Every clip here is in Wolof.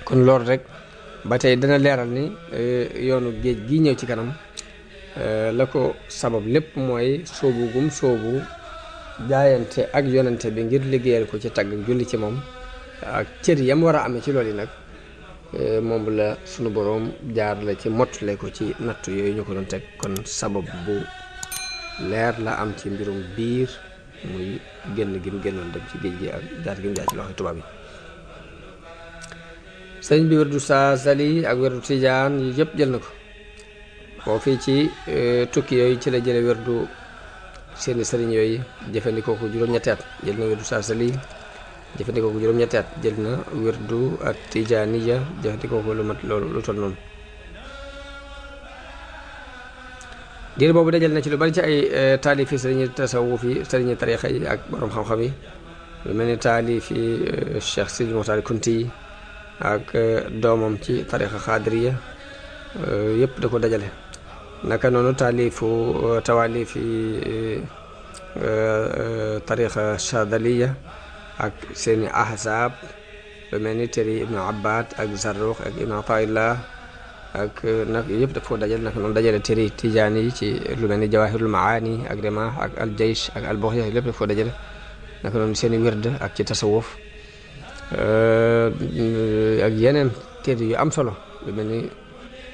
kon loolu rek ba tey dana leeral ni yoonu géej gi ñëw ci kanam la ko sabab lépp mooy soobu gum soobu jaayante ak yonente bi ngir liggéeyal ko ci tagg julli ci moom ak cër yam war a amee ci loolu yi nag moom la sunu boroom jaar la ci mottale ko ci nattu yooyu ñu ko doon teg kon sabab bu leer la am ci mbirum biir muy génn gi mu génnoon dem ci géej gi ak jaar gi mu jaar ci loxoy tubaab yi. sëñ bi werdu Saasali ak werdu Tijaan yi yëpp jël na ko foofu ci tukki yooyu ci la jële werdu seeni sëriñ yooyu jëfandikoo ko juróom-ñetti at jël na werdu Saasali jëfandikoo ko juróom-ñetti at jël na werdu ak Tijaaniya jëfandikoo ko lu mat loolu lu toll noonu. diir boobu dajal na ci lu bari ci ay taalifi sëriñi tasawuf yi sëriñi tarixa yi ak borom xam-xam yi lu mel ni taalifi Cheikh Sidi Moxtaar Kunti yi ak doomam ci tarixa xaadiriya yëpp da ko dajale. naka noonu tawaalifi tarixa Chadaliya ak seeni ahzaab lu mel ni téere Ibnu Abbad ak Zarruq ak Ibnu Ataillah ak nag yëpp daf ko dajale naka noonu dajale téere Tijaani yi ci lu mel ni Jawahirul Maani ak Rimah ak al Jaysh ak al Bughya lépp daf ko dajale naka noonu seeni wird ak ci tasawuf ak yeneen téere yu am solo lu mel ni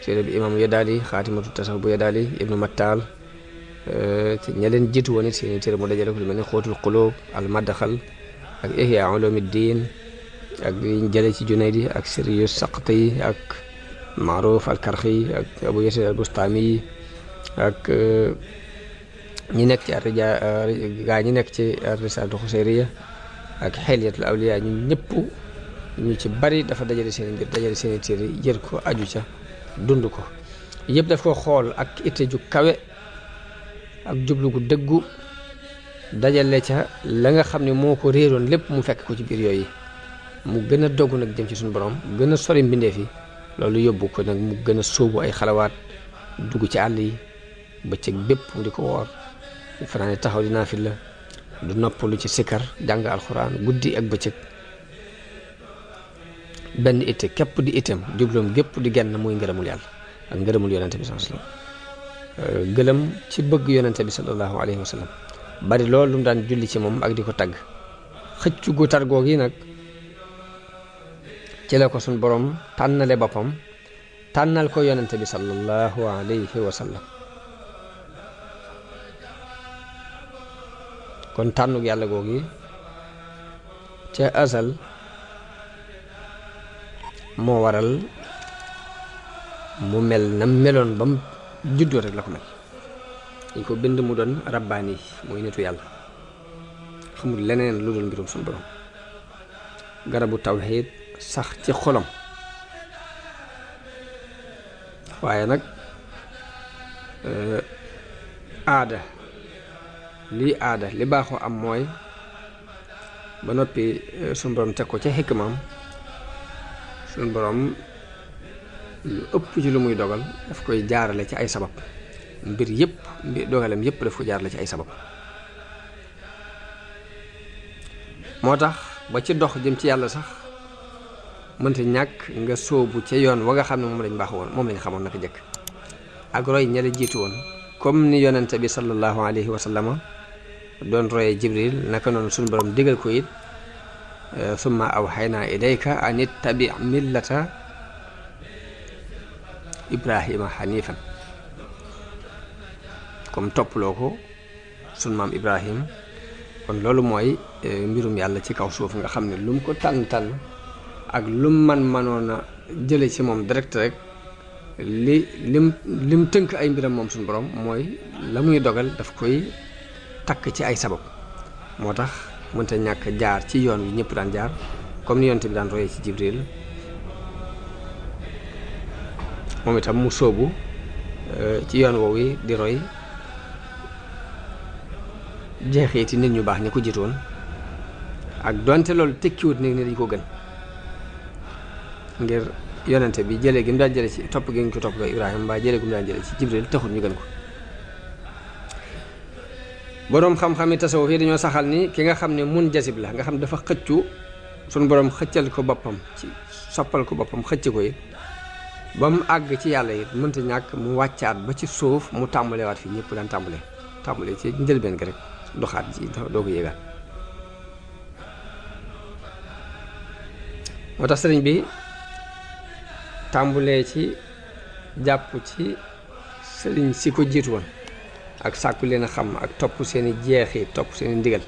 téere bi imam Yadaali xaatimatu tasawuf bu Yadaali Ibnu Mattal ña leen jiitu woon it seeni téere mu dajale ko lu mel ni Xóotul Quluub al Madxal ak Ihya Ulumuddin ak yiñ jële ci Junaydi ak Siryu Saqti ak Maaruf al Karxi ak Abu Yasir al Bustami ak ñi nekk ci gaa ñi nekk ci Risaalatu Xuseyriya ak Xilyatul Awliyaa ñu ñëpp ñu ci bari dafa dajale seen mbir dajale seen téere jër ko aju ca dund ko yëpp daf ko xool ak itte ju kawe ak jublu gu dëggu dajale ca la nga xam ne moo ko réeroon lépp mu fekk ko ci biir yooyu mu gën a dogg nag jëm ci suñu borom gën a sori mbindeef yi loolu yóbbu ko nag mu gën a sóobu ay xalawaat dugg ci àll yi bëccëg bépp mu di ko woor di fanaane taxaw di naafila du noppalu ci sikkar jàng alxuraan guddi ak bëccëg benn itte képp di itteem jubloom gépp di genn muy ngërëmul yàlla ak ngërëmul yonente bi sallallahu alayhi wa sallam gëlëm ci bëgg yonente bi sallallahu alayhi wa sallam bari loolu lu mu daan julli ci moom ak di ko tagg xëccu gu tar goog yi nag ci la ko suñ borom tànnale boppam tànnal ko yonente bi sallallahu alayhi wa sallam kon tànnug yàlla googi ca asal moo waral mu mel na meloon ba mu juddoo rek la ko mel dañ ko bind mu doon rabbaani mooy nitu yàlla xamul leneen lu dul mbirum suñu borom garabu tawxiid sax ci xolam waaye nag aada li baaxoo am mooy ba noppi suñu borom teg ko ca xikmaam suñu borom lu ëpp ci lu muy dogal daf koy jaarale ci ay sabab mbir yëpp dogalam yëpp daf ko jaarale ci ay sabab moo tax ba ci dox jëm ci yàlla sax mënta ñàkk nga sóobu ca yoon wa nga xam ne moom lañ baax woon moom lañ xamoon naka jëkk ak roy ña la jiitu woon comme ni yonente bi sallallahu alayhi wa sallama doon royee Jibril naka noonu suñu borom digal ko it summa awxaynaa ilayka an ittabi millata Ibrahima xanifan comme topploo ko sunu maam Ibrahim kon loolu mooy mbirum yàlla ci kaw suuf nga xam ne lu mu ko tànn ak lu mu manoon a jële ci moom direct rek lim tënk ay mbiram moom suñu borom mooy la muy dogal daf koy takk ci ay sabab moo tax mënta ñàkk jaar ci yoon wi ñëpp daan jaar comme ni yonent bi daan royee ci Jibril moom itam mu sóobu ci yoon woowu di roy jeexiti nit ñu baax ñi ko jiitoon ak donte loolu tekkiwut ni dañ ko gën ngir yonente bi jëlee gi mu daan jële ci topp gi ñu ko topp ko Ibrahima mbaa jëlee gi mu daan jële ci Jibril taxul ñu gën ko boroom xam-xam yi tasawuf yi dañoo saxal ni ki nga xam ne mun jasib la nga xam dafa xëccu sunu borom xëccal ko boppam ci soppal ko boppam xëcc ko it ba mu àgg ci yàlla it mënta ñàkk mu wàccaat ba ci suuf mu tàmbalewaat fii ñëpp daan tàmbale ci njëlbeen gi rek doxaat ji doo ko yéegaat. moo tax sëriñ bi tàmbulee ci jàpp ci sëriñ si ko jiitu woon ak sàkku leen a xam ak topp seeni jeexi topp seeni ndigal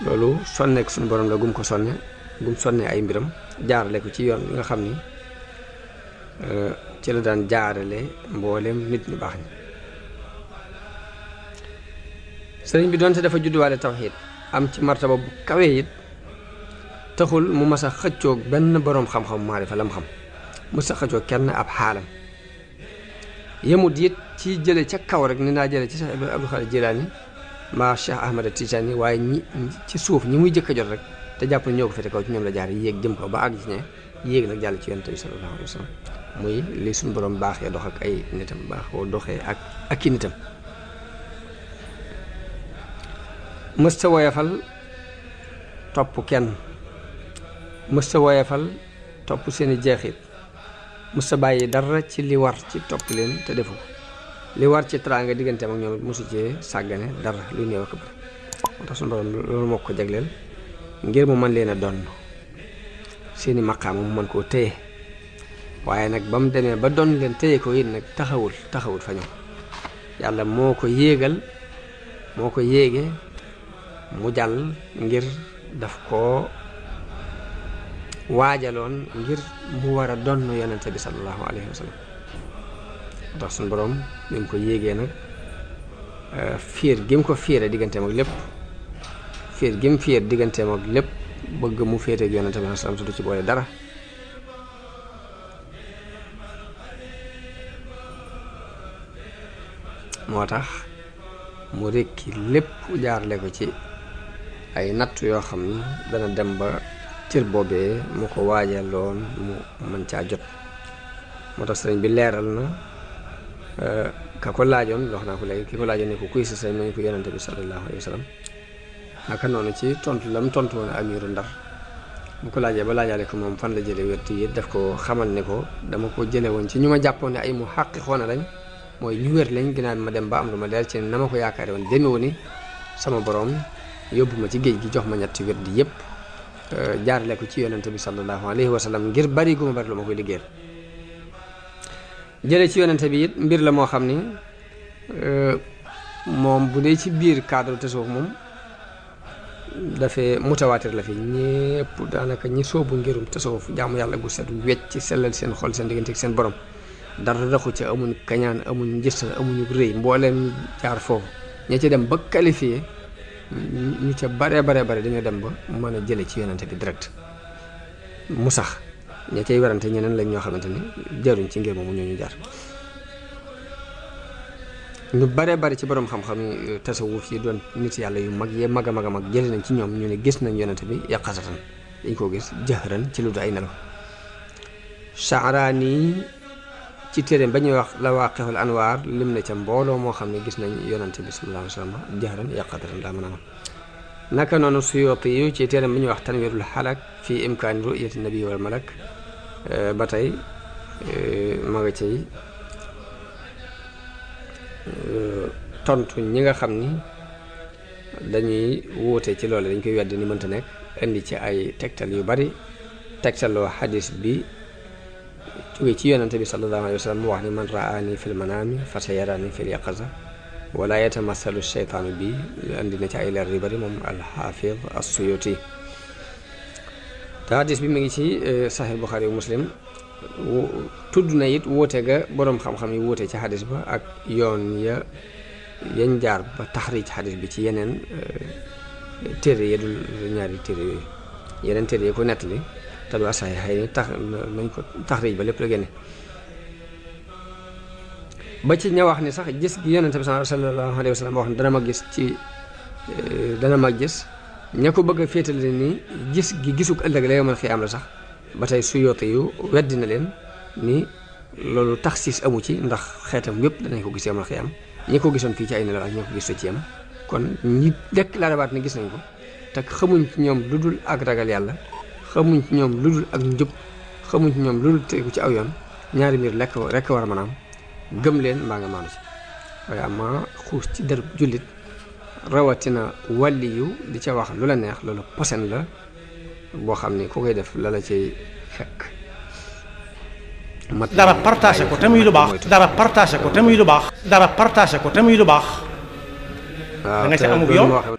loolu sonneek suñu borom la gum ko sonne ay mbiram jaarale ko ci yoon bi nga xam ni ci la daan jaarale mboolem nit ñu baax ñi. sëriñ bi doonte dafa judduwaale tawxiid am ci martaba bu kawee it taxul mu mas a xëccoog benn boroom xam-xam maarifa lam xam mas a xëccoog kenn ab xaalam yemut it ci jële ca kaw rek ni naa jële ci Cheikh Abdul Xaadir Jilaani maa Cheikh Ahmad Tijaani waaye ñi ci suuf ñi muy jëkk a jot rek te jàpp ne ñoo ko fete kaw ci ñoom la jaar yéeg jëm ko ba àgg ci ne yéeg nag jàll ci yonent bi sallallahu alayhi wa sallam muy li suñu borom baaxee dox ak ay nitam baaxoo doxee ak i nitam. mësta woyefal topp kenn mësta woyefal topp seeni jeexit mësta bàyyi dara ci li war ci topp leen te defu ko li war ci teraanga digganteem ak ñoom it mësu cee sàggane dara luy néew ak bëri. moo tax suñu borom loolu moo ko jagleel ngir mu mën leen a donn seeni maqaama mu mën koo téye waaye nag ba mu demee ba doon leen téye ko it nag taxawul fa ñoom yàlla moo ko yéege mu jàll ngir daf ko waajaloon ngir mu war a donn yonente bi sallallahu alayhi wa sallam. ndax suñu borom bi mu ko yéegee nag fiir gi mu ko fiire digganteem ak lépp fiir gi mu fiir digganteem ak lépp bëgg mu féete ak yonente bi sallallahu alayhi wa sallam te du ci boole dara. moo tax mu rekki lépp jaarle ko ci ay natt yoo xam ni dana dem ba cër boobee mu ko waajaloon mu mën caa jot. moo tax sëriñ bi leeral na ka ko laajoon wax naa ko léegi ki ko laajoon ne ko kuy sa sëriñ ma ngi ko yonente bi sallallahu alayhi wa sallam naka noonu ci tontu lam tontu woon amiru Ndar bu ko laajee ba laajaale ko moom fan la jële wérti yi daf ko xamal ne ko dama ko jële woon ci ñu ma jàppoon ne ay mu xàqi xoona lañ mooy ñu wér lañ ginnaaw bi ma dem ba am lu ma leer ci na ma ko yaakaare woon demewu ni sama borom yóbbu ma ci géej gi jox ma ñetti wér di yëpp jaarale ko ci yonente bi sallallahu alayhi wa sallam ngir bari gu ma bari lu ma koy liggéeyal. jële ci yonente bi it mbir la moo xam ni moom bu dee ci biir cadre tasawuf moom dafee mutawaatir la fi ñépp daanaka ñi soobu ngirum tasawuf jaamu yàlla gu set wecc ci sellal seen xol seen diggante ak seen borom dara raxu ca amuñ kañaan amuñ njëstal amuñu rëy mbooleem ñu jaar foofu ña ci dem ba qualifié ñu ca bare dañoo dem ba mën a jële ci yonente bi direct mu sax ña cay werante ñeneen lañ ñoo xamante ni jaruñ ci ngir moomu ñoo ñu jaar. ñu bare ci borom xam-xam yi tasawuf yi doon nit yàlla yu mag yee mag a mag jële nañ ci ñoom ñu ne gis nañ yonente bi yaqasatan dañ koo gis jahran ci lu du ay nelaw. Sha'rani ci téeréem ba ñuy wax Lawaqihul Anwar lim na ca mbooloo moo xam ne gis nañ yonente bi sallallahu alayhi wa sallam jahran yaqasatan laa mën a am. naka noonu Suyuti yu ci téeréem ba ñuy wax Tanwirul Halak fi imkaani ru'yati nabi wal malak ba tey ma nga cay tontu ñi nga xam ni dañuy wuute ci loolu dañ koy weddi ni mënta nekk indi ci ay tegtal yu bari tegtaloo xadis bi jóge ci yonente bi sallallahu alayhi wa sallam mu wax ni man raani fil manaami fa sayarani fil yaqaza wala yatamasalu sheytaanu bi indi na ci ay leer yu bari moom alxaafid as-Suyuti te xadis bi mu ngi ci Sahih Bukhari wa Muslim tudd na it wuute ga boroom xam-xam yi wuute ci xadis ba ak yoon yañ jaar ba taxriij xadis bi ci yeneen téere yi dul ñaari téere yooyu yeneen téere yi ko nettali te du asaay xëy tax nañ ko taxriij ba lépp la génne ba ci ña wax ni sax gis gi yonente bi sallallahu alayhi wa sallam wax ne dana ma gis ña ko bëgg a féetale ni gis gi gisuk ëllëg la yawmal xiyaam la sax ba tey Suyuti yu weddi na leen ni loolu taxsiis amu ci ndax xeetam yépp danañ ko gis yawmal xiyaam ñi ko gisoon fii ci ay nelaw ak ñi ko gis ci yam kon ñi déclaré waat ne gis nañ ko te xamuñ ci ñoom lu dul ak ragal yàlla xamuñ ci ñoom lu dul ak njub xamuñ ci ñoom lu dul tegu ci aw yoon ñaari mbir rekk war a mën a am gëm leen mbaa nga maanu ci waaye ama xuus ci derub jullit rawatina wàlli yu di ca wax lu la neex loolu posen la boo xam ni ku koy def la la cay fekk dara partagé ko te muy lu baax dara partagé ko te muy lu baax dara partagé ko te muy lu baax da nga ci amub yoon